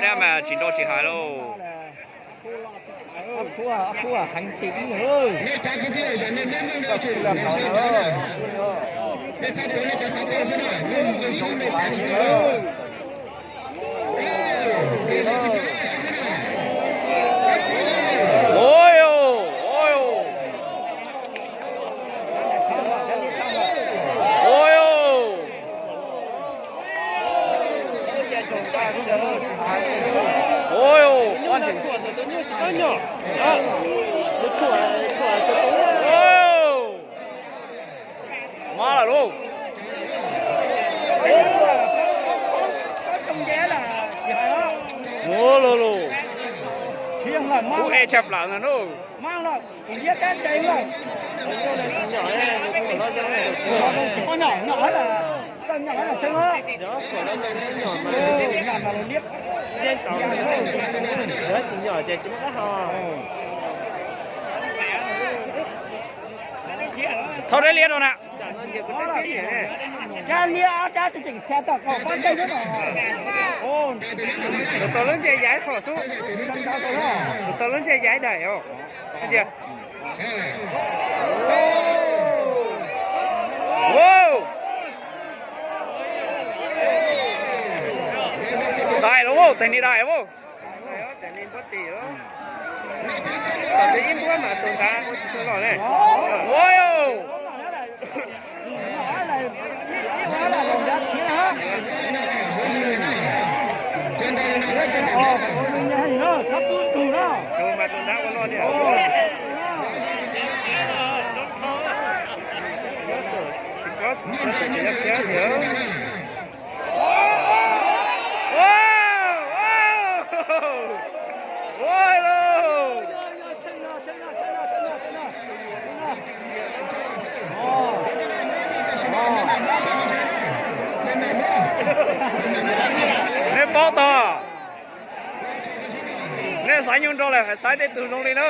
Nab mas tsis nrau tsis hais lauj. Ua, mob lawm lauj. Ua, lug lug. Ub, e tshaj plaws ntag lauj. Thaub deb liab rau na. Tus tau lub ntsej yaib qhov xub, tus tau lub ntsej yaib daim os. Daim lauj, tes ni daim lauj. Nej paub tog, nej xaiv nyuj nrog lawm hais xaiv tej tug zoo li na.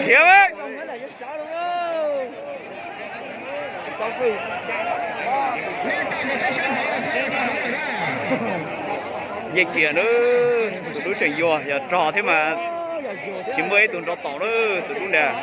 Khiav. Yeej tsis yog na, tus dub tseem yuag, yog rog thiab mas tsis muaj ib tug nrau tom na, tus dub ntag.